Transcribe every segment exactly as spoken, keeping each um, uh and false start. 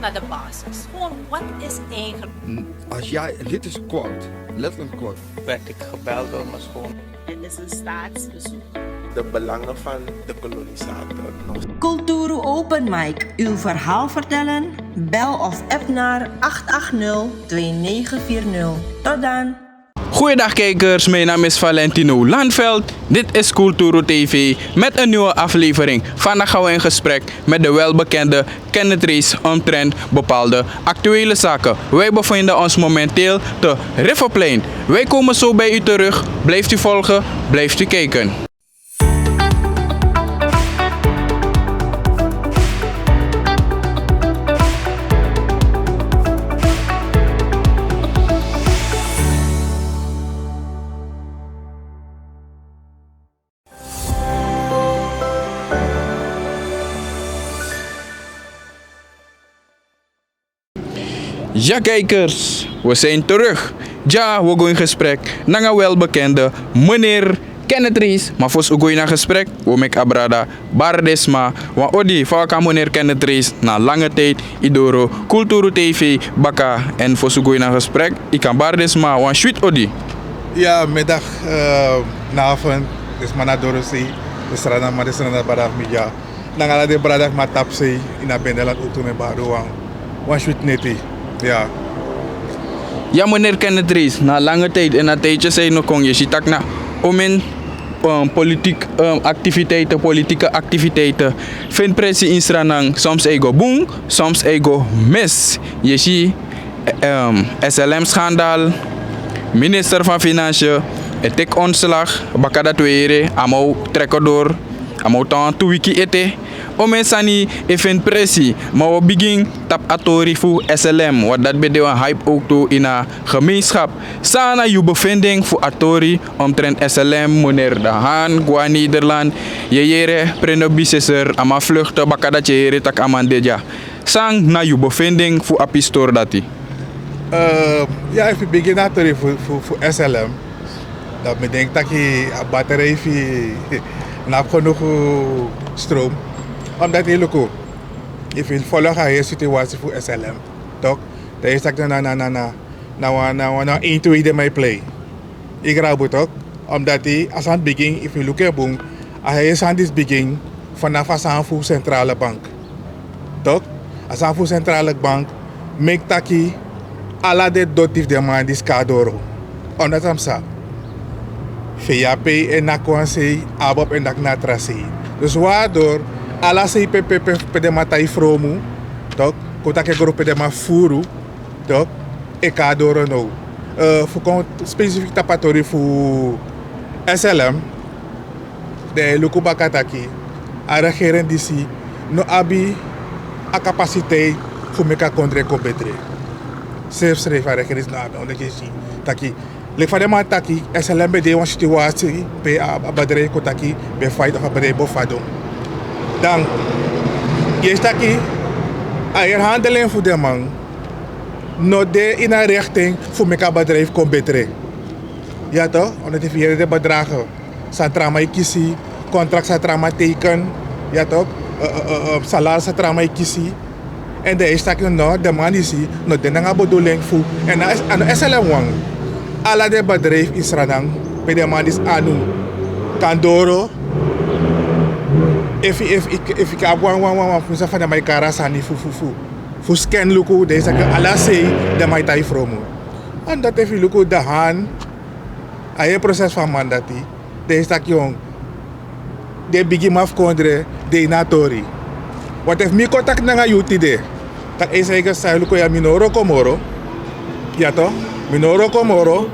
Naar de basis. Gewoon, wat is eigenlijk? Als jij, dit is quote, letterlijk quote. Werd ik gebeld door mijn schoon. Het is een staatsbezoek. De belangen van de kolonisator nog. Kulturu Open Mic, uw verhaal vertellen? Bel of app naar acht acht nul twee negen vier nul. Tot dan. Goeiedag kijkers, mijn naam is Valentino Landveld. Dit is Kulturu T V met een nieuwe aflevering. Vandaag gaan we in gesprek met de welbekende Kenneth Rees omtrent bepaalde actuele zaken. Wij bevinden ons momenteel te Riverplein. Wij komen zo bij u terug. Blijft u volgen, blijft u kijken. Ja kijkers, we zijn terug. Ja, we gaan in gesprek nanga welbekende meneer Kenneth Rees. Maar fosi u go ini a gesprek, we meki a brada bari den sma wan odi. Fa waka meneer Kenneth Rees, na lange tijd yu doro Kulturu T V baka. En fosi u go ini a gesprek, yu kan bari den sma wan switi odi. Ja, middag, eh, navond. Dit is Mana Dorothy, de Srana, maar de Srana Baraf Media. Nanga ala den brada fu mi na tapu sei ini a binnenland ook tu, mi e bari wan, wan switi neti. Ja. Ja, meneer Kenneth Rees, na lange tijd, en na tijdje sei no kon, yu si taki na omeni, um, politiek, um, activiteiten, politieke activiteiten. Feni presi ini Sranan, soms a e go bun, soms a e go mis. Yu si, um, S L M schandaal, minister van Financiën e teki ontslag, baka dati we yere a man o trek doro, a man o tan tu wiki ete. Omeni sani e feni presi, ma wi o bigin tapu a tori fu S L M, want dati ben de wan hype ook tu ini a gemeenschap. San na yu bevinding fu a tori omtrent S L M, meneer De Haan go na Nederland? Yu e yere premier Biseser, a man vluchten, baka dati yu e yere taki a man de dya. San na yu bevinding fu a pisi tori dati? Eh, ja, efu yu bigin na a tori fu, fu, fu S L M, dan mi denki taki a batterij fu yu no abi genoeg stroom. Omdat yu luku, efu yu follow a hele situatie fu S L M, toch, dan yu e si taki na, na, na, na, na wan, na wan, na wan één twee den man e plei. Yu grabu, toch? Omdat a sani bigin, efu yu luku en bun, a hele sani disi bigin vanaf a sani fu centrale bank. Toch? A sani fu centrale bank meki taki ala den doti fu den man disi kon na doro. Omdat san psa? Fu yu ape e naki wan sei, ABOP e naki na tra sei. Dus waardoor ala sei pe, pe, pe, pe den man tan e fromu, toch, kon taki e go pe den man furu, toch, e kon na doro now. Eh, fu kon specifiek tapu a tori fu S L M, den e luku baka taki a regering disi no abi a capaciteit fu meki a kondre kon betre. Srefsrefi a regering disi no abi, omdat yu e si taki, leki fa den man taki, S L M ben de ini wan situatie pe a, a bedrijf kon taki ben failliet of a bedrijf ben fadon. Dan yu e si taki a heri handeling fu den man no de ini a richting fu meki a bedrijf kon betre. Ja toch, omdat efu yu yere den bedragen san tra man e kisi, contract san tra man teken, ja toch, eh, eh, eh, eh, salaris san tra man e kisi. En dan yu e si taki no, den man disi no de nanga bedoeling fu, en a no S L M wan. Ala den bedrijf ini Sranan pe den man disi anu kan doro. Efu, efu, efu, efu yu abi wan, wan, wan, wan, fu san fa den man e kari a sani fu, fu, fu, fu scan luku, dan yu e si taki ala sei den man e tan e fromu. En dati efu yu luku De Haan, a heri proces fu a man dati, dan yu e si taki den bigiman fu kondre de ini a tori. Want efu mi kon taki nanga yu tide taki, ei, san yu go, san yu luku ya, mi no o wroko moro. Ja toch, mi no o wroko moro.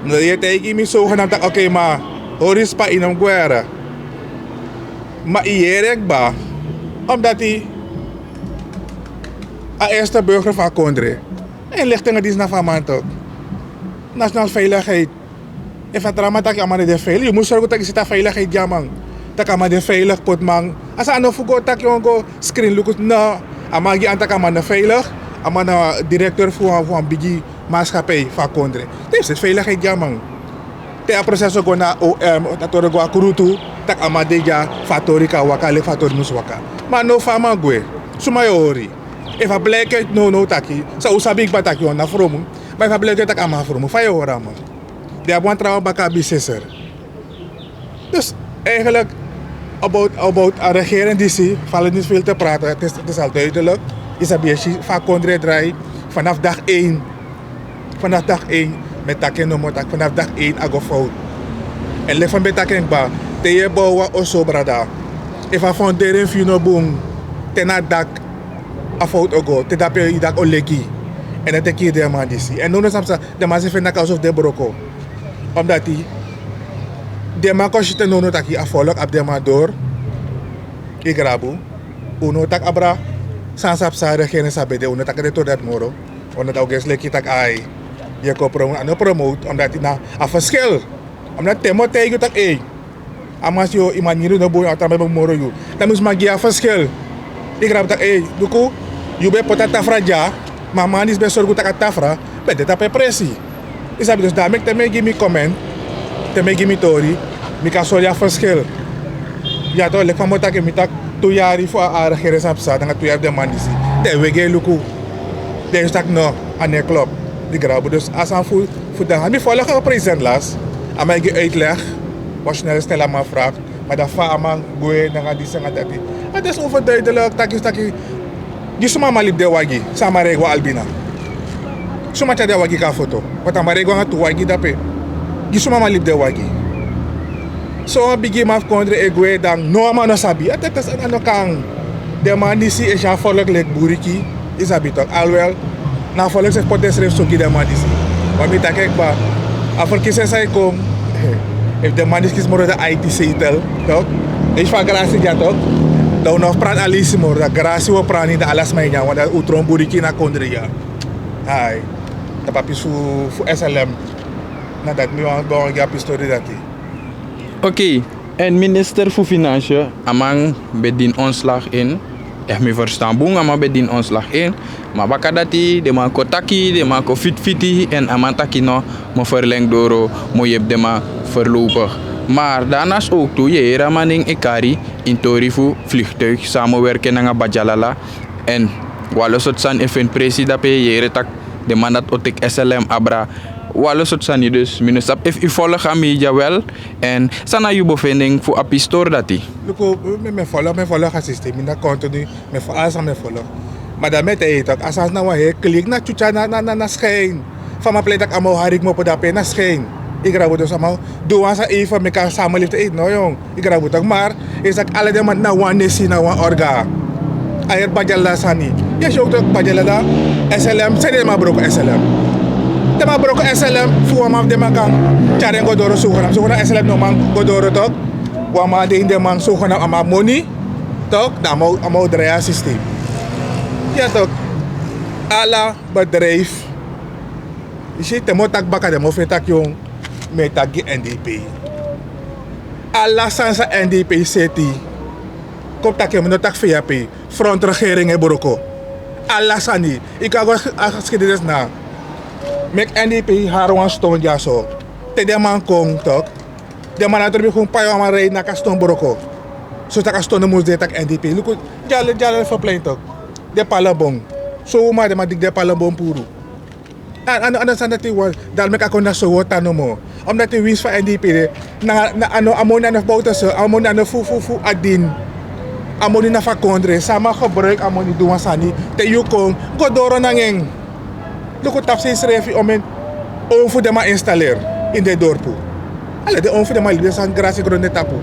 No, yu e taigi mi so, yu o taki, oké, ma hori spa, yu no mus gwe yara. Ma yu yere kba, omdat yu a eerste burger fu a kondre. Inlichtingen disi na fu a man toch. Nationale veiligheid. Efu a tra man taki a man no de veilig, yu mus sorgu taki yu seti a veiligheid gi a man. Taki a man de veilig, poti man. A sani no fu go taki yu o go screen luku, no. A man gi an taki a man no veilig. A man na directeur fu wan, fu wan bigi maatschappij fu a kondre. Dan yu seti veiligheid gi a man. Te a proces o go na O M, a tori o go na krutu, taki a man de dya fu a tori kan waka, leki fa a tori mus waka. Ma now fa a man gwe, suma yu o hori? Efu a bliki uit nownow taki, san un sabi kba taki wan na fromu. Ma efu a bliki uit taki a man fromu, fa yu e hori a man? Den abi wan trawan baka abi seser. Dus eigenlijk about about a regering disi valt niet veel te praten. Het is al duidelijk. Yu sabi e si fa a kondre drai. Vanaf dag één. Vanaf dag één. Mi e taki en nomo taki vanaf dag één a go fout. Èn leki fa mi ben taki en kba, te yu e bow wan oso brada, efu a fondering fu yu no bun, te na dak a fout o go, te dape yu dak o leki. Èn a teki yu den man disi èn nownow san psa, den man si feni naki a oso fu den broko. Omdati den man kon si te nownow taki a folok abi den man dori. Yu grabu. Un no taki abra san sa psa, regering sa ben de un no taki den tori dati moro. Wan dati a ogesi leki taki ai, yu e kon promote a no promote omdati na a ferskil. Omdati te mi o taigi yu taki ei, a man si yu, yu maniri no bun yu a tra mi e bun moro yu. Dan mi sma gi yu a ferskil. Yu grabu taki ei, luku, yu ben poti a tafra dya. Ma a man disi ben sorgu tak' a tafra ben de tapu e presi. Yu sabi dus dan meki te mi e gi mi comment, te mi e gi mi tori, mi kan sori a ferskil. Ya to leki fa mi o taki mi taki tu yari fu a regering san psa nanga tu yari den man disi. Den e wegi e luku. Den e si tak' no, a no e klop. Di grabu dus a sani fu fu den han mi folok a president las. A man e gi uitleg. Wan snel stel a man frak. Ma dan fa a man gwe nanga disi nanga dati. A desi un ferduidelik taki taki gi suma man libi den wagi san a man regi wan albina. Suma tyari den wagi kon a foto. Wati a man regi wan nanga tu wagi dape. Gi suma man libi den wagi. So wan bigi man fu kondre e gwe dan no a man no sabi a tete sani a no kan. Den man disi e si a folok leki buriki. Yu sabi tok alwel. Na a folok srefi poti den srefi so gi den man disi. Ma mi taki en kba, a ferkisi en san e kon. Efu den man disi kisi moro dan aiti seitel tok. Efu a grasi dya tok. Dan un no fu prani alisi moro dan grasi un o prani dan ala sma e nyan wan dan un tron buriki ini a kondre dya. Ai. Tapu a pisi fu slm. Na dati mi wani gi a pisi tori dati. Ok. Èn minister fu finansi, a man ben dini ontslag ini. Efu mi ferstan bun a man ben dini ontslag ini. Ma baka dati den man kon taki den man kon fiti fiti èn a man taki no, mi o ferlengi doro, mi o yepi den man ferlowpigi. Mar dan a nasi owktu yu e heri a man nen e kari ini tori fu fligtuigi san a man o werki en nanga badyalala. Èn wan lo sortu sani e feni presi dape yu e heri tak' den man dati o teki slm abra. Wan lo sortu sani dus mi no sabi efu yu folgi a media wel. Èn san na yu befinding fu a pistori dati? Luku, mi e folgi mi e folgi a sistem ini a kontinu. Mi e folgi ala sani mi e folgi. Ma dan mi e taigi yu tak' a sani na wan heri klik na tyutya na skin. Fa mi a plei tak' a man o hari kmopo dape na skin. Yu grabu dus a man du wan san efu meki a sama lifti eiti no yong. Yu grabu tak' mar yu saki ala den man na wan nesi na wan orga. A heri badyala sani. Yu e si owktu tak' badyala dan slm seni den man broko slm. Den man broko slm fu wan man fu den man kan tyari en go doro sugu na sugu na slm no man go doro tok. Wan man de ini den man sugu na a man abi moni. Tok dan a man o drai a sistem. Ya tok. Ala bedrijf. Yu si te mi o taki baka den mi o feni taki yon. Mi e taki gi n d p. Ala sani san n d p seti. Kon taki mi no taki feya pei. Frontregering e broko. Ala sani yu kan go a skidinis na. Meki n d p hari wan ston dyaso. Te den man kon tok. Den man na trobi fu pai wan man rei naki a ston broko. So tak' a ston no mus de tak' n d p luku. Dyale dyale ferplein tok. Den palebon. Sowan man den man diki den palebon puru. A no sani dati wan. Dari meki a kon na sowan tan nomo. Omdati winsi fu a n d p de. Na a moni na no fu bowtese a moni na no fu fu fu a din. A moni na fu a kondre san a man gebruiki a moni du wan sani. Te yu kon go doro nanga en. Luku tapu sei srefi omen. Own fu den man installeri ini den dorpu. Ala den own fu den man libi den sani grasi gron de tapu.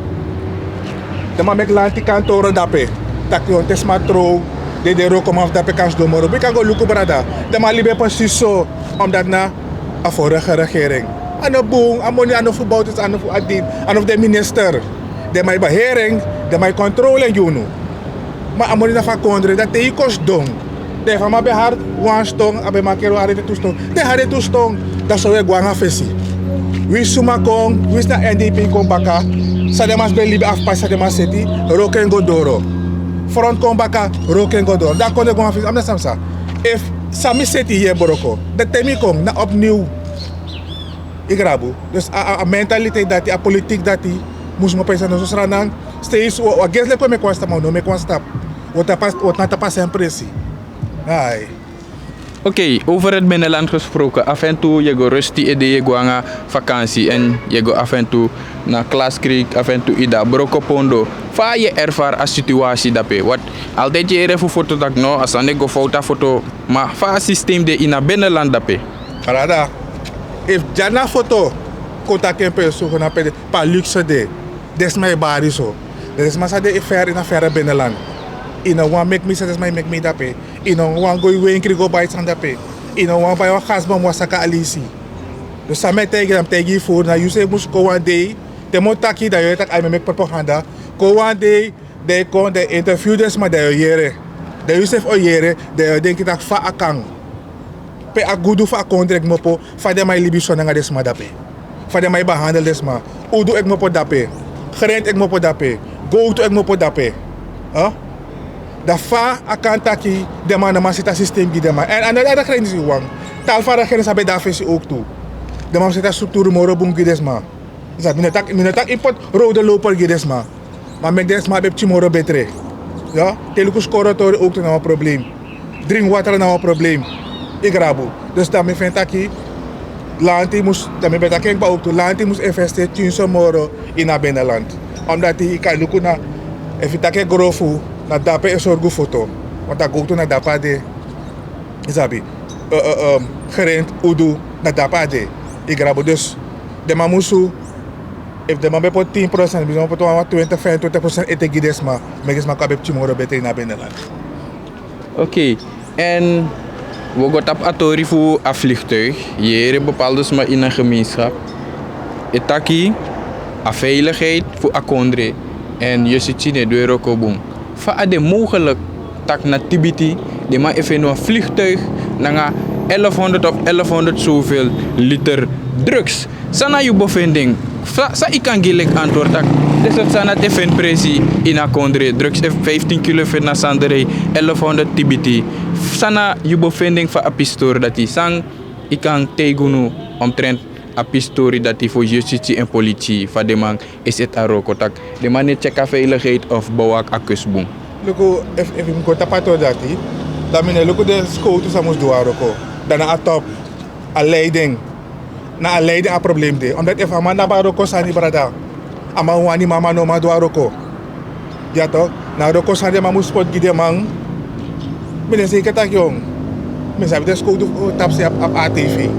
Den man meki lanti kantoro dape. Taki on te sma trow. Den den rokoman fu dape kan sidon moro bika go luku brada. Den man libi en presis so. Omdati na a vorige regering. A no bun a moni a no fu bowtens a no fu a din. A no fu den minister. Den man e beheri en. Den man e kontrole en gi unu. Ma a moni na fu a kondre dan te yu kon sidon. Dan efu a man ben hari wan ston a ben makeri wan hari ete tu ston. Dan e hari en tu ston. Dan so wi e go nanga fesi. Winsi suma kon winsi na n d p kon baka. San den man si ben libi afu pasi san den man seti. Roko en go doro. Front kon baka. Roko en go doro dan a kondre go nanga fesi a mi na san mi sa. Efu san mi seti yu e broko dan te mi kon na opniw. Yu grabu. Dus a mentaliteit dati a politik dati. Mus mi o pesa na so sranan. Steisi wi o a gesi leki wi e meki wan stap ma wi no o meki wan stap. Wi o tan na tapu a sen presi. Ai. Oké, over het binnenland gesproken. Af en toe je go rusti ede, je go anga vakantie en je go af en toe na Klaskriek, af en toe ida Brokopondo. Fa je ervaar a situatie dape? Wat altijd je ere fu foto tak no, a sani go fout a foto, maar fa a systeem de in a binnenland dape? Brada, efu dya na foto kon taki en pe so go na pe de, pa luxe de. Den sma e bari so. Den sma sa de e ver in a verre binnenland. I no wan meki mi sa den sma e meki mi dape. I no wan go e wenkri go bai sani dape. I no wan bai wan gasbom wan saka alisi. Dus san mi e taigi dan mi taigi yu furu na yu seefi mus kon wan dei. Te mi o taki dan yu e taki ai mi e meki propaganda. Kon wan dei, dan yu kon dan yu interview den sma dan yu o yere. Dan yu seefi o yere, dan yu o denki taki fa a kan. Pe a gudu fu a kondre e kmopo, fa den man e libi so nanga den sma dape. Fa den man e behandel den sma. Udu e kmopo dape. Grent e kmopo dape. Gowtu e kmopo dape. Dati fa a kan taki den man no man seti a systeem gi den man. Èn a no dati a grensi wan. Tal fu a regering sa ben de a fesi owktu. Den man mus seti a strukturu moro bun gi den sma. Yu sabi, mi no taki, mi no taki import rode loper gi den sma. Ma meki den sma ben pikin moro betre. Te luku skoro tori owktu na wan probleem. Dringi watra na wan probleem. Yu grabu. Dus dan mi feni taki lanti mus, dan mi ben taki en kba owktu, lanti mus investeri tin so moro ini a binnenland. Omdat yu kan luku na, efu yu taki en grofu, na dape e sorgu foto. Want a gowtu na dape a de. Yu sabi, gerent, udu, na dape a de. Yu grabu. Dus den man musu, efu den man ben poti tin procent, mi man poti wan twintig, vijfentwintig procent ete gi den sma. Meki den sma kon ben pikin moro betre ini a binnenland. Oké. Èn wi o go tapu a tori fu a vliegtuig. Yu yere bepaalde sma ini a gemeenschap e taki a veiligheid fu a kondre. Èn yu e si tini e du e wroko bun. Fa a de mogelijk tak' na tibiti den man e feni wan vliegtuig nanga elfhonderd of elfhonderd zoveel liter drugs? San na yu bevinding? San yu kan gi leki antwoord tak' den sortu sani dati e feni presi ini a kondre? Drugs e vijftien kilo feni na Sanderij, elfhonderd tibiti. San na yu bevinding fu a pisi tori dati? San yu kan taigi unu omtrent a pisi tori dati fu justistie en politie, fa den man e seti a wroko tak' den man no e tyeki a veiligheid of bewaak a kust bun? Luku, efu, efu yu mus go tapu a tori dati, dan mi no e luku den skowtu san mus du a wroko. Dan na a top, a leiding. Na a leiding a probleem de. Omdat efu a man no abi a wroko sani, brada, a man wani, ma a man no man du a wroko. Ya tok, na wroko sani den man mus poti gi den man. Mi no e zeker taki yon, mi sabi den skowtu fu tapu se abi, abi A T V.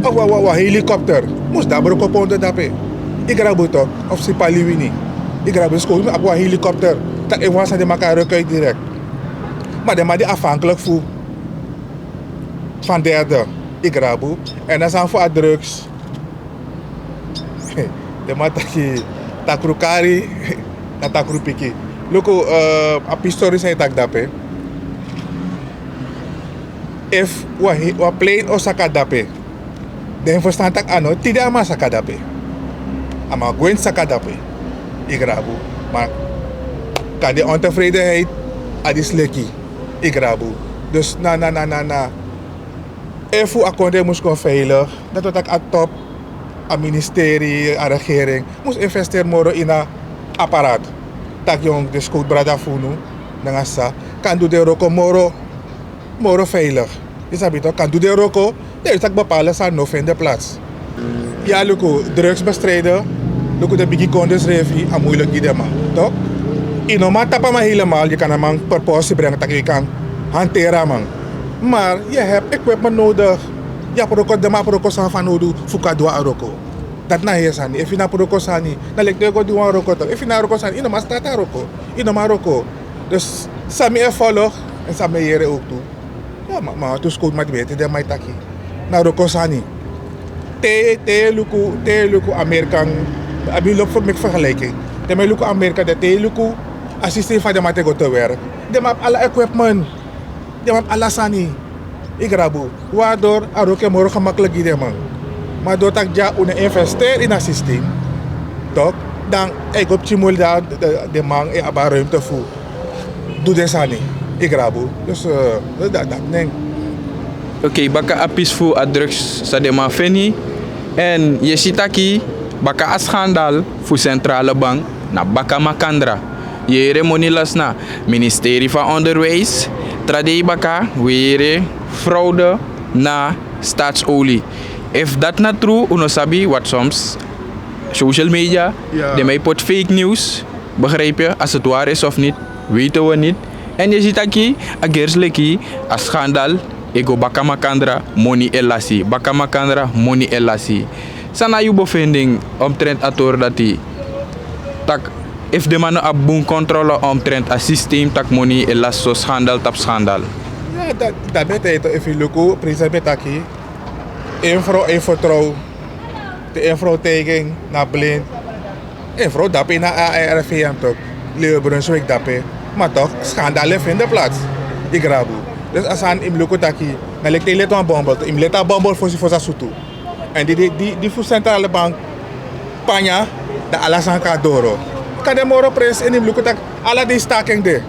Of wan, wan, wan helikopter. Mus de a Brokopondo dape. Yu grabu tok, of Sipaliwini. Yu grabu, den skowtu mus abi wan helikopter. Tak' efu wan sani de, den man kan ruk uit direct. Ma den man de afhankelijk fu van derde. Yu grabu. Èn a sani fu a drugs. Den man taki takru kari na takru piki. Luku, eh, a pisi tori san yu taki dape. Efu wan he-, wan plane o saka dape, dan yu ferstan tak' a no tide a man saka dape. A man gwenti saka dape. Yu grabu. Ma kande ontevredenheid a disi leki. Yu grabu. Dus na, na, na, na, na. Efu a kondre mus kon veilig, dati o taki a top, a ministerie, a regering mus investeri moro ini a apparaat. Taki yon, den skowtu brada fu unu nanga sa kan du den wroko moro, moro veilig. Yu sabi tok, kan du den wroko, dan yu taki bepaalde sani no feni plaats. Ya, luku, drugsbestrijden, luku, den bigi kondre srefi a moeilijk gi den man, tok? Yu no man tapu a man helemaal, yu kan a man per portie brengen, tak' yu kan hanteren a man. Maar yu abi equipment nodig. Yu abi wroko, den man abi wroko san fanowdu fu kan du a wroko. Dati na heri sani. Efu yu no abi wroko sani, na leki den e go du wan wroko tok. Efu yu no abi wroko sani, yu no man start a wroko. Yu no man wroko. Dus san mi e follow, èn san mi e yere ook tu. Ya, ma, ma tu skowtu man di ben ete den man e taki na wroko sani. Te, te yu luku, te yu luku Amerika, a ben lobi fu meki vergelijking. Te mi e luku Amerika, dan te yu luku a systeem fa den man e go te werk. Den man abi ala equipment. Den man abi ala sani. Yu grabu. Waardoor a wroko e moro gemakkelijk gi den man. Ma door tak' dya un no investeri ini a systeem, tok, dan a e go pikin moli, dan den man e abi a ruimte fu du den sani. Yu grabu. Dus, eh, dati, dati nen. Oké, baka a pisi fu a drugs san den man feni. Èn yu e si taki baka a schandaal fu Centrale Bank, na baka makandra. Yu e yere Monilas na ministerie van Onderwijs, tra dei baka wi yere fraude na Staatsolie. Efu dati na tru, un no sabi, wat soms social media, den mai poti fake news, begrijp ye, als het waar is of niet, weten we niet. En yu si taki a gersleki, a skandal e go baka makandra, moni e lasi, baka makandra, moni e lasi. San na yu befinding omtrent a tori dati? Tak, efu den man no abi bun kontrole omtrent a systeem, tak' moni e lasi so skandal tapu skandal. Ya, dati ben e taigi yu, efu yu luku, president ben taki, en vrouw e vertrouw, te en vrouw taigi en na blind. En vrouw dape na A R V M, toch? Leo Brunswijk dape. Maar toch, schandalen vinden plaats. Yu grabu. Dus a sani yu mus luku taki, na leki te yu leti wan bombel, yu mus leti a bombel fosi fosi a sutu. En di, di, di, di fu centrale bank panya, dan ala sani kan doro. Kan de moro prijs, en yu mus luku taki ala den staking de.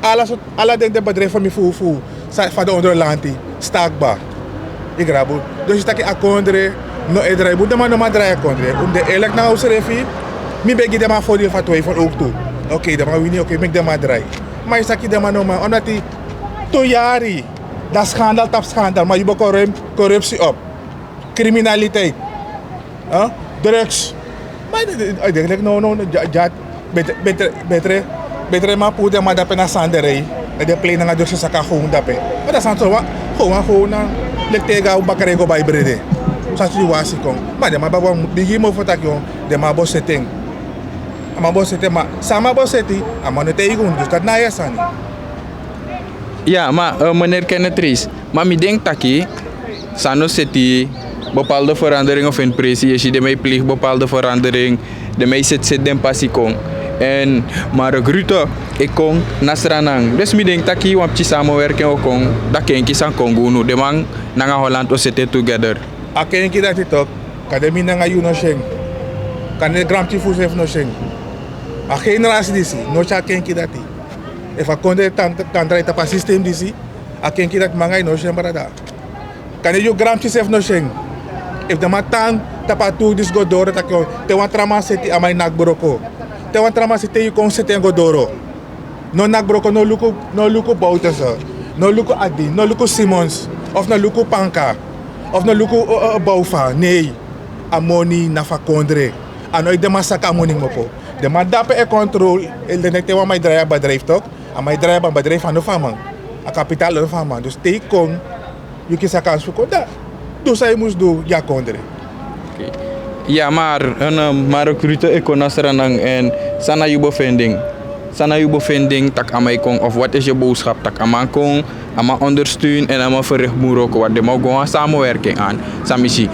Ala so, ala den, den bedrijf fu mi fu, fu, sa, fa den onderlanti, stakba. Yu grabu. Dus yu taki a kondre no e drai bun, den man no man drai a kondre. Un de eerlijk nanga unsrefi, mi ben gi den man voordeel van twijfel ook toe. Oké, den man wini, oké, meki den man drai. Maar yu taki den man no man, omdat yu tu yari, dan schandaal tapu schandaal, maar yu ben corrup-, corruptie op. Criminaliteit. Huh? Drugs. Maar ik denk, no, no, no, ja, ja, beter, beter, beter, beter man puru den man dape na sanderij. En den plei nanga drugs saka gewoon dape. Maar dat is zo, gewoon, gewoon, na, leki te yu go a bakkerij go bai brede. San situasi kon. Maar den man ben wan bigi mofo taki, den man bo seti en. A man bo seti en, maar san a man bo seti, a man no taigi unu, dus dat na a sani. Ya, ma, eh, meneer Kenneth Rees, ma mi denk taki, san no seti bepaalde verandering of in presi, yu si den man e pleeg bepaalde verandering, den man e seti, seti den pasi kon. En Mark Rutte e kon na Sranan. Dus mi denk taki wan pikin samenwerking o kon, dan kenki san kon gi unu. Den man nanga Holland o seti together. A kenki dati toch, kande mi nanga yu no si en. Kande granpikin fu srefi no si en. A generasi disi no si a kenki dati. Efu a kondre tan, tan drai tapu a systeem disi, a kenki dati mi nanga yu no si en, brada. Kande yu granpikin srefi no si en. Efu den man tan tapu a tur disi go doro taki, te wan tra man seti, a man e naki broko. Te wan tra man seti, yu kon seti en go doro. No naki broko, no luku, no luku Bouterse, no luku Adi, no luku Simons, of no luku Panka, of no luku, eh, eh, Boufa. Nee, a moni na fu a kondre. A no den man saka a moni kmopo. Den man dape e controle, eh, den, te wan man e drai a bedrijf toch, a man e drai a bedrijf, a no fu a man. A kapitaal no fu a man. Dus te yu kon, yu kisi a kansi fu kon, dan du san yu mus du gi a kondre. Oké. Ya, maar, en, eh, Mark Rutte e kon na Sranan, en san na yu bevinding? San na yu bevinding, tak' a man e kon, of wat is yu boodschap, tak' a man kon, a man ondersteun en a man verricht bun wroko, want den man o go wan samenwerking aan. San mi si.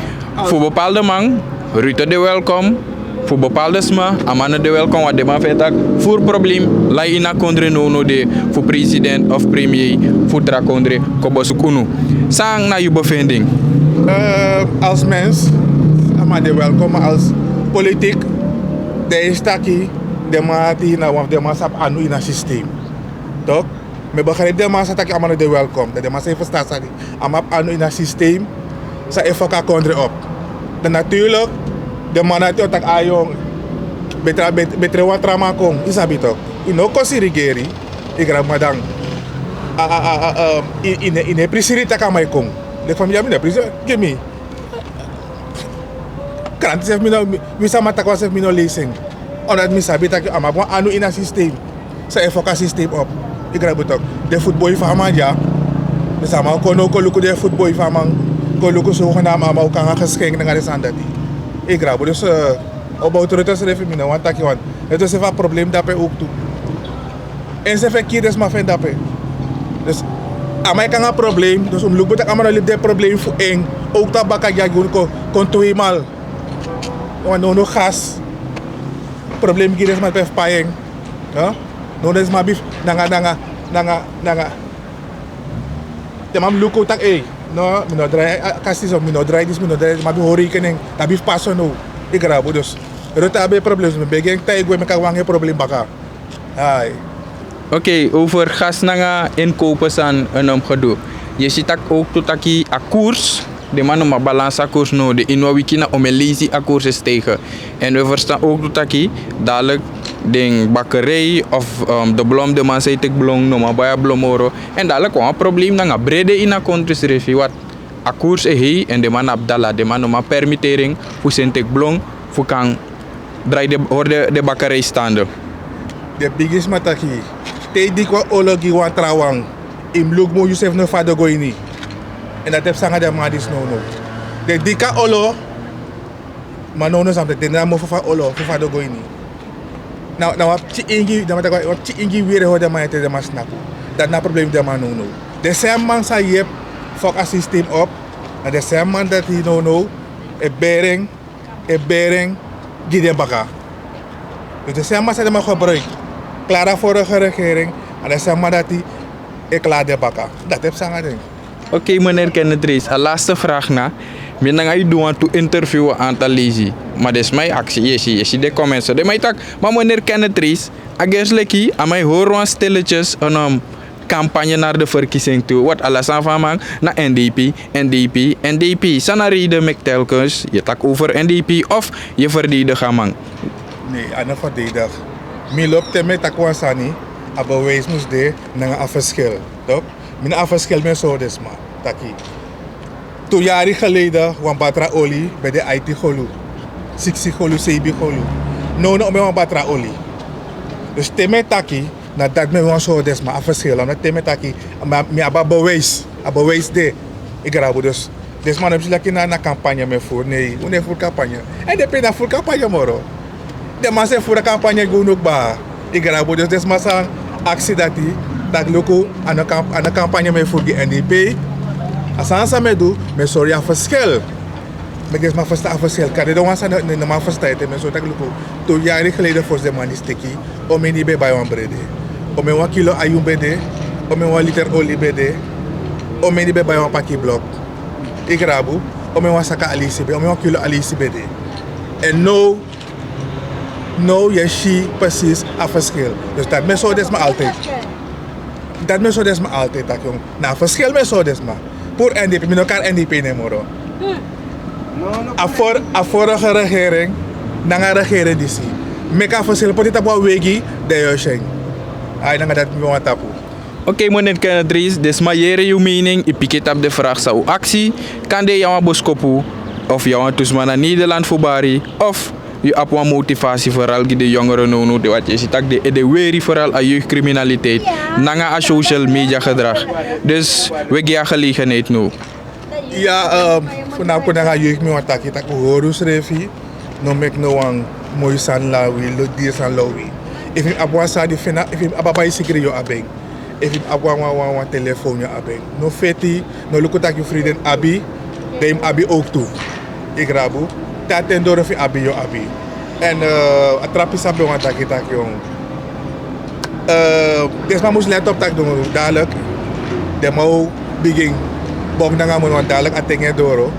Fu bepaalde man, Rutte de welkom. Fu bepaalde sma, a man no de welkom, want den man feni taki furu probleem lai ini a kondre, no no de fu president of premier fu tra kondre kon besuku unu. San na yu bevinding? Eh, als mens, a man de welkom, maar als politiek, dan yu si taki den man ati na wan fu den man sabi anu ini a systeem. Toch? Mi e begrijp den man sa taki a man no de welkom. Dan den man sa e ferstan sani. A man abi anu ini a systeem san e fok a kondre op. Dan natuurlijk, den man dati o taki a yong, betre, bet-, betre wan tra man kon, yu sabi toch. Yu no kosi regeri, yu grabu, ma dan, a, a, a, a, a, yu, yu no e, yu no e prisiri taki a man e kon. Leki fa mi de ya, mi no e prisiri, gi mi. Kranti srefi mi no, mi, wi sama taki wan srefi mi no leisi en. Omdat mi sabi taki a man abi wan anu ini a systeem san e fok a systeem op. Yu grabu toch. Den futboi fu a man dya. Den sama o kon now kon luku den futboi fu a man. Kon luku so, a man o kon nanga geschenk nanga den sani dati. Yu grabu, dus, eh, about Rutte srefi mi no wani taki wan. Rutte srefi a probleem dape ook tu. En srefi e kiri den sma fu en dape. Dus a man e kon nanga probleem. Dus un mus luku bun taki a man no libi den probleem fu en. Ook tapu baka dya gi unu kon, kon tweemaal. Wan no, no gas. Probleem gi den sma pe fu pai en. Huh? No, den sma abi fu, nanga, nanga, nanga, nanga. Den man mus luku taki, ei, no, mi no drai a, a kasi so, mi no drai disi, mi no drai, mi abi hori rekening, abi fu paso now. Yu grabu, dus Rutte abi probleem, mi begi en taigi en meki a wani en probleem baka. Ai. Oké, over gas nanga inkopen san, eh, no mus gedoen. Yu si taki ook tu taki a koers, den man no man balans a koers now, den ini wan wiki na omen leisi a koers e stijgen. En wi ferstan ook tu taki, dadelijk Den bakkerij of de blom, den man san e teki blom no man bai a blom moro. Èn dadilik wan problem nanga brede ini a kontri srefi, want a koers e hei èn den man na abi dala, den man no man permitteri en fu seni teki blom fu kan drai den, hori den bakkerij stande. Den bigisma taki, te yu diki wan olo gi wan trawan, yu mus luku bun yusrefi no fu a do go ini. Èn dati e psa nanga den man disi nownow. Den diki a olo, ma nownow san mus de, den no abi mofo fu a olo fu a do go ini. Na wan pikin ingi, den man taki wan pikin ingi wiri e hori den man ete, den man snapu. Dati na a problem fu den man nownow. Den sem man san yepi fok a sistem op, na den sem man dati nownow e beri en, e beri en gi den baka. Dus den sem man san den man gebruiki, klari a vorige regering, na den sem man dati e klari den baka. Dati e psa nanga den. Oké, meneer Kenneth Rees, a laatste vraag na. Mi nanga yu du wantu interview wan aantal leisi. Ma den sma e aksi, yu e si, yu e si den comments. Den man e taki, ma meneer Kenneth Rees, a gersi leki a man e hori wan stilletjes een, um, campagne naar de verkiezing toe. Want ala sani fu a man na N D P, N D P, N D P. San na a reden meki telkens yu e taki over N D P of yu e verdedig a man? Nee, a no verdedig. Mi lobi te mi e taki wan sani, a bewijs mus de nanga a verschil. Toch? Mi na a verschil mi e sori den sma taki, tu yari geleden wan batra oli ben de aiti golu, siksi golu, seibi golu. Nownow omeni wan batra oli. Dus te mi e taki, na dati mi wani sori den sma a verschil. Omdat te mi e taki, ma mi abi a bewijs, a bewijs de. Yu grabu, dus den sma no mus si leki na, na campagne mi e furu. Nee, un no e furu campagne. Èn den pe na furu campagne moro. Den man san e furu a campagne gi unu kba. Yu grabu, dus den sma san aksi dati, taki luku, a no kam-, a no campagne mi e furu gi N D P. A sani san mi e du, mi e sori yu a verschil. Meki den sma ferstan a verschil. Kande den wan san no, no man ferstan ete, mi e sori taki luku, tu yari geleden fosi den man disi teki, omeni ben e bai wan brede? Omeni wan kilo ayun ben de? Omeni wan liter oli ben de? Omeni ben e bai wan paki blok? Yu grabu, omeni wan saka alisi ben, omeni wan kilo alisi ben de? Èn now, now yu e si precies a verschil. Dus dati mi e sori den sma altijd. Dati mi e sori den sma altijd taki, na a verschil mi e sori den sma. Puru N D P, mi no kari N D P nen moro. A vor-, a vorige regering nanga a regering disi meki a verschil, poti tapu a wegi, dan yu o si en. Ai, nanga dati mi wani tapu. Oké, meneer Kenneth Rees, den sma yere yu mening, yu piki tapu den vraag san un aksi. Kande yu abi wan boskopu of yu abi wantu sma na Nederland fu bari, of yu abi wan motivasi vooral gi den jongeren nownow, den wati e si taki den ede weri, vooral a jeugdcriminaliteit nanga a social media gedrag. Dus wi e gi yu a gelegenheid now. Ya, ehm, fu na kon nanga a jeugd mi wani taki, taki un hori unsrefi, no meki no wan moi sani law wi, lo diri sani law wi. Efu yu abi wan sani, efu yu abi a baisikri, yu o abi en. Efu yu abi wan, wan, wan, wan telefon, yu o abi en. No feti, no luku taki yu friden abi, dan yu mus abi ook tu. Yu grabu, te a ten doro fu yu abi, yu o abi. Èn, eh, a tra pisi san mi ben wani taki, taki, eh, den sma mus let op taki den, dadilik den man o bigin boki nanga moni, want dadilik a ten e doro.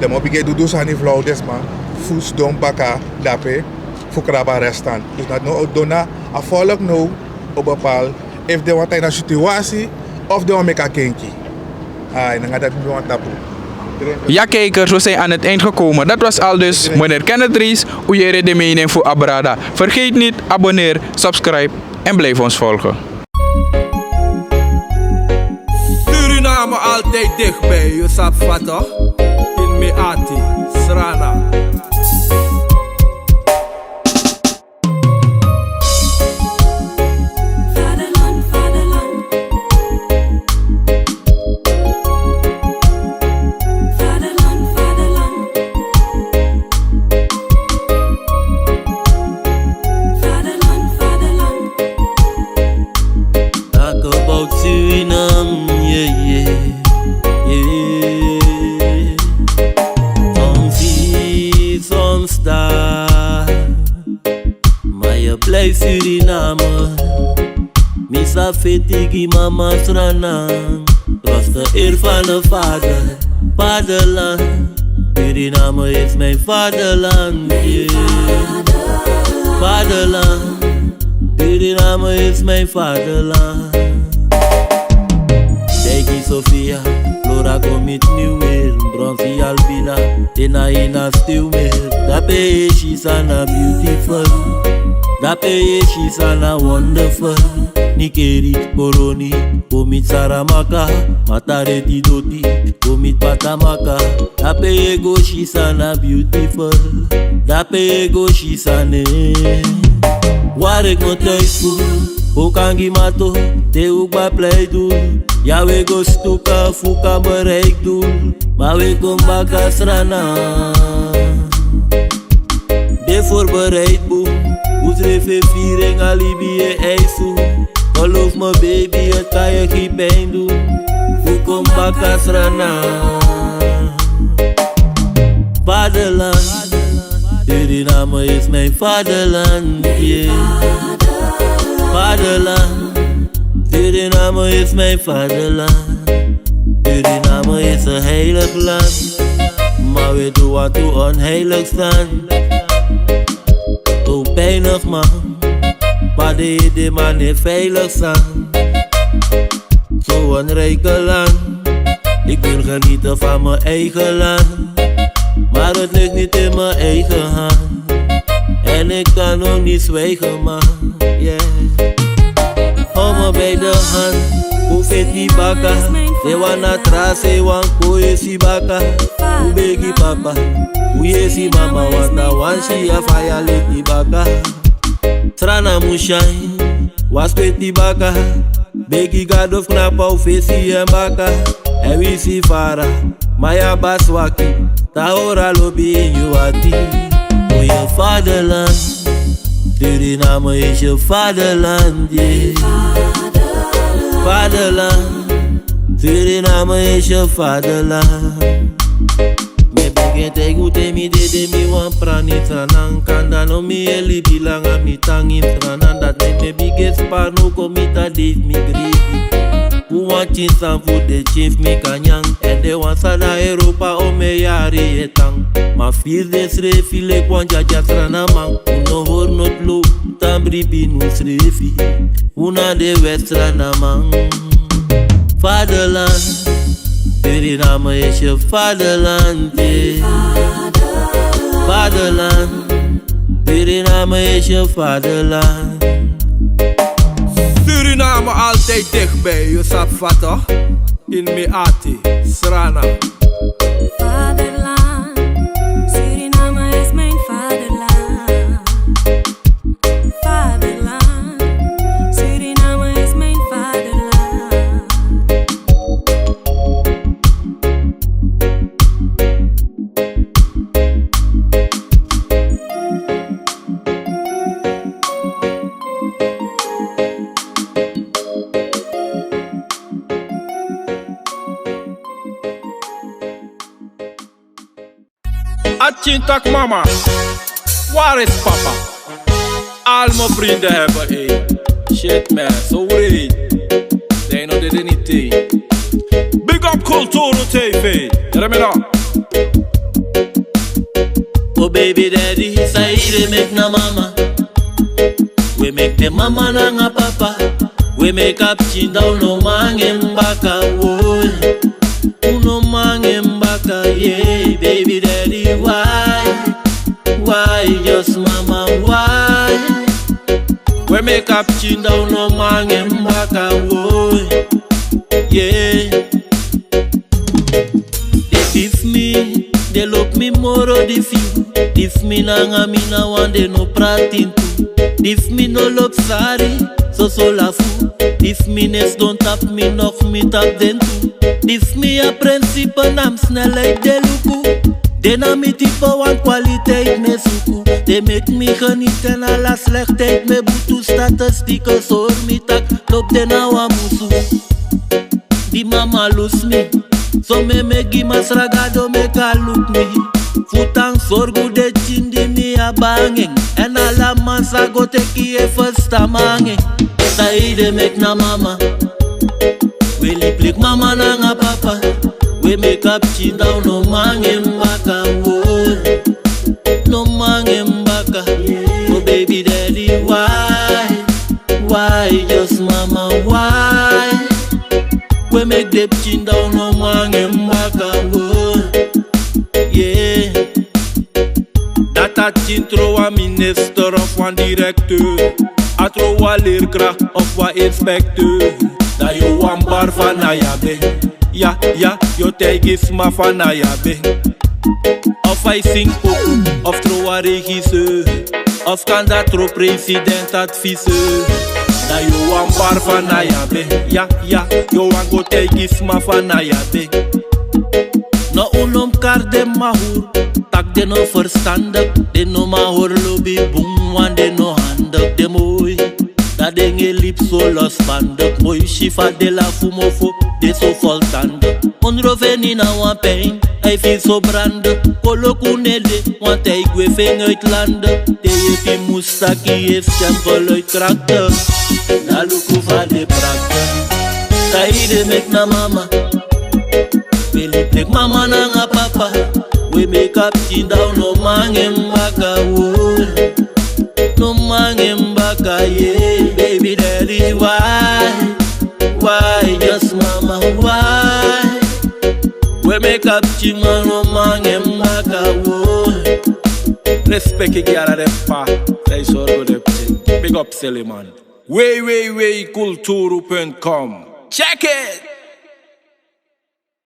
Den man o bigin e du du sani fu law den sma, fu sidon baka dape, fu krabu a restan. Dus dati now o du na a volk now o bepaal efu den wani tan ini a situasi of den wani meki a kenki. Ai, nanga dati mi wani tapu. Ja, kijkers, we zijn aan het eind gekomen. Dat was aldus meneer Kenneth Rees, un yere de mening fu a brada. Vergeet niet, abonneer, subscribe en blijf ons volgen. Suriname altijd dichtbij, yu sabi fa toch? In mi ati, Srana. Vaderland, vaderland. Vaderland, vaderland. Vaderland, vaderland. Talk about Suriname, yeah, yeah, yeah. Soms hier, soms daar. Maar je blijft Suriname. Mi sa feti gi mama Sranan. Was de eer van de vader, vaderland. Suriname is mijn vaderland, yeah. Vaderland. Suriname is mijn vaderland. Deki Sofia, Flora go meet mi weer. Bronsi Albina, Ina Ina still meer. Dape Esi sana beautiful. Dape yu e si san na wonderful. Nikeri, Koroni, go miti Saramaka, Matareti doti, go miti Patamaka. Dape yu e go si san na beautiful. Dape yu e go si san ne. Waar ik me thuis voel, ook aan Gimato, te ook bij Pleidoel. Ja, we go stuka, fuka bereik doel, maar we kom baka Srana. Ben voorbereid, boem. Hoe schreef je viering, alibi je eisu? Geloof me, baby, het kan je geen pijn doen. Hoe kom baka Srana? Vaderland, Suriname is mijn vaderland, yeah. Vaderland, Suriname is mijn vaderland. Suriname is een heilig land, maar we doen wat we onheilig staan. Zo pijnig, man, maar de, de man is veilig staan. Zo'n rijke land, ik wil genieten van mijn eigen land, maar het ligt niet in mijn eigen hand. En ik kan ook niet zwijgen, man, yeah. Hou me bij de hand, hoe fit die baka? De wan na trase, wan koe si baka. Hoe begi papa? Hoe je si mama? Wat na wan si ya faya leti baka. Srana mushai, was kweti baka. Begi Gado fu knapu a un fesi en baka. En wi si fara, ma yu abi a swaki. Tahori a lobi ini yu ati. Voor je vaderland. Suriname is je vaderland, yeah. Vaderland. Suriname is je vaderland. Mi e begi en taigi un te mi dede mi wani prani Sranan, kande no mi e libi langa, mi tan ini Sranan. Dati meki mi e bigin spari, no kon miti a dei fu mi gribi. Un wani tyari san fu den tyari fu mi kan nyan. Èn den wan san de na Europa, omeni yari e tan. Ma firi den srefi leki wan dyadya Sranaman. Un no hori noti lo, tan bribi na unsrefi. Un na den West Sranaman. Vaderland, Suriname is je vaderland, yeah. Vaderland, Suriname is je vaderland. Suriname altijd dichtbij, yu sabi fa toch? In mi ati, Srana. Vaderland, Suriname is mijn vaderland. Vaderland, Suriname is mijn vaderland. A tyin taki mama, waar is papa? Al mijn vrienden hebben een. Shit man, zo wreed. Zijn nog dit niet tegen. Big up Kulturu T V. Remina. Oh baby daddy, san yu de meki na mama? We meki den mama nanga papa. We meki a pikin dan un no man nanga en baka, woy. Un no man nanga en baka, yeah, baby daddy, why? Why, just mama, why? We meki a pikin dan un no man nanga en baka, woy. Yeah. Den difi mi, den lobi mi moro difi yu. Difi mi nanga mi na wan, den no prati en tu. Difi mi no lobi sari, soso lafu. Difi mi no e sidon tapu mi, noku mi tapu den tu. Difi mi a prinsipe, na mi snelheid den luku. Den na mi type wan kwaliteit mi e suku. Den meki mi geniet, èn ala slechtheid mi e butu. Statistieke sori mi taki lobi den na wan musu. Di mama lusu mi, so mi e begi Masra Gado meki a luku mi. Fu tan sorgu den pikin di mi abi nanga en. Èn ala man sa go teki yu e ferstan mi nanga en. San yu de meki na mama? We libi leki mama nanga papa. We meki a pikin dan un no man nanga en baka, woy. No man nanga en baka. Oh baby daddy, why? Why, just mama, why? We meki den pikin dan un no man nanga en baka, woy. Yeah. Dati a Pikin tron wan minister of wan directeur. A tron wan leerkracht of wan inspecteur. Dan yu wan bar van na ya ben. Ya, ya, yu o taigi sma van na ya ben. Of a e sing poku, of tron wan regisseur. Of kande a tron president adviseur. Dan yu wan bar van na ya ben. Ya, ya, yu wan go taigi sma van na ya ben. No, un no mus kari den mahuru, taki den no verstandig. Den no man hori lobi bun, want den no handig. Den moi, dan den e libi so losbandig. Moi si fa den lafu mofo, den so voltandig. Ondro feni na wan pijn, a e firi so brandi. Koloku no e de, want a e gwe feni uit landi. Den yepi mus saki, e stempel uit krakti. Na luku fa den prakti. Saide meki na mama. Beli bleki mama nanga papa. We meki a pikin dan un no man nanga en baka, o. No man nanga en baka, yeah. Baby daddy, why? Why, just mama, why? We meki a pikin, ma no man nanga en baka, o. Respect gi ala den p'pa, san e sori den pikin. Big up Seleman. Wei, wei, wei, kulturu punt com. Check it!